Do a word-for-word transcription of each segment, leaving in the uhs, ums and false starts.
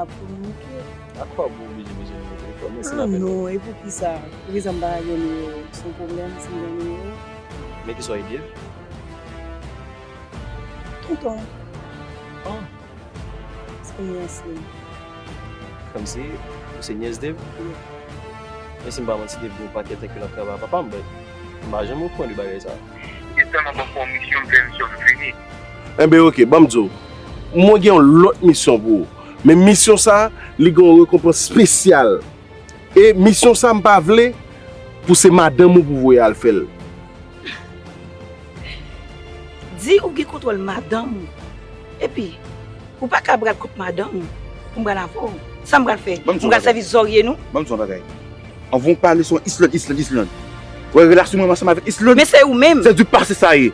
Pou nou, ok. A kwa pou w oblije bezwen nimewo telefòn mwen si n Ah apèl? Non, e pou ki sa? Pou ki sa m pa gen nimewo? Se yon pwoblèm si m gen nimewo? Men ki sa w ye di? Tonton. Ah. Se nyès li. Kòmsi ou se nyès Dave? Men si m pa manti, Dave gen yon pakèt tan ke l ap travay ak papa m, but m pa janm okouran de bagay sa. Li te sèlman ban m fè yon misyon, m fè misyon, m fini. Enben, oke, ban m di w. Mwen gen yon lòt misyon pou ou. Men misyon sa, li gen yon rekonpans espesyal. E misyon sa, m pa vle pou se madanm ou pou voye al fè l. Di ou gen kontwòl madanm ou. Epi, ou pa ka pral kont madanm ou pou m pral avè w. Sa m pral fè? Ban m di w M pral bagay. Sèvi zòrye nou? Ban m di w yon bagay. Anvan w pale, se yon Islande, Islande, Islande. Wè, relasyon mwen ansanm avèk Islande, Men se ou menm. Se du passé sa ye.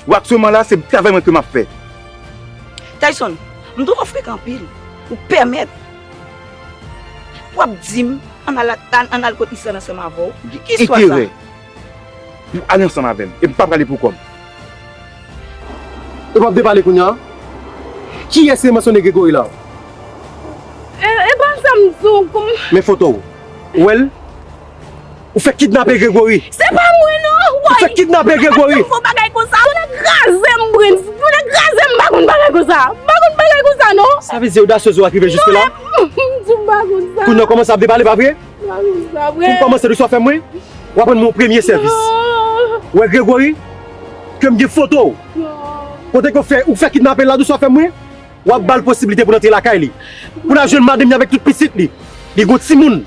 Ou aktyèlman la, se travay mwen ke m ap fè. Tyson, m twouve w frekan anpil. Ou pèmèt. W ap di m, ann al, ann, ann al kot Islande ansanm avè w. Ki istwa sa? Enterè pou ale ansanm avè m. E m pa prale pou kò m. E w ap depale kounye a? Kiyès ki mansyone Gregory la? E, e pa sa m di w, kòm Men foto w. Ou wè l? Ou fèk kidnape Gregory. Se pa mwen non, Ou fèk kidnape Gregory. Fò bagay konsa. Tounen kraze m, Brens. Tounen kraze m, m pa konn bagay konsa. M pa konn bagay konsa non. Sa vle di odasyez ou a rive jiske la? M di m pa konn sa. Kounye a w kòmanse ap depale, pa vre? M pa konn sa, Pou vre. m kòmanse, li sa w fè mwen. W ap rann mwen yon premye sèvis. Non. Ou wè Gregory? Ke m gen foto w. Non. Kote ke w fè, ou fè kidnape l la, di w sa w fè mwen. W ap ba l posiblite pou l antre lakay li. Pou l al jwenn madanm li avèk tout pitit li. Li gon timoun.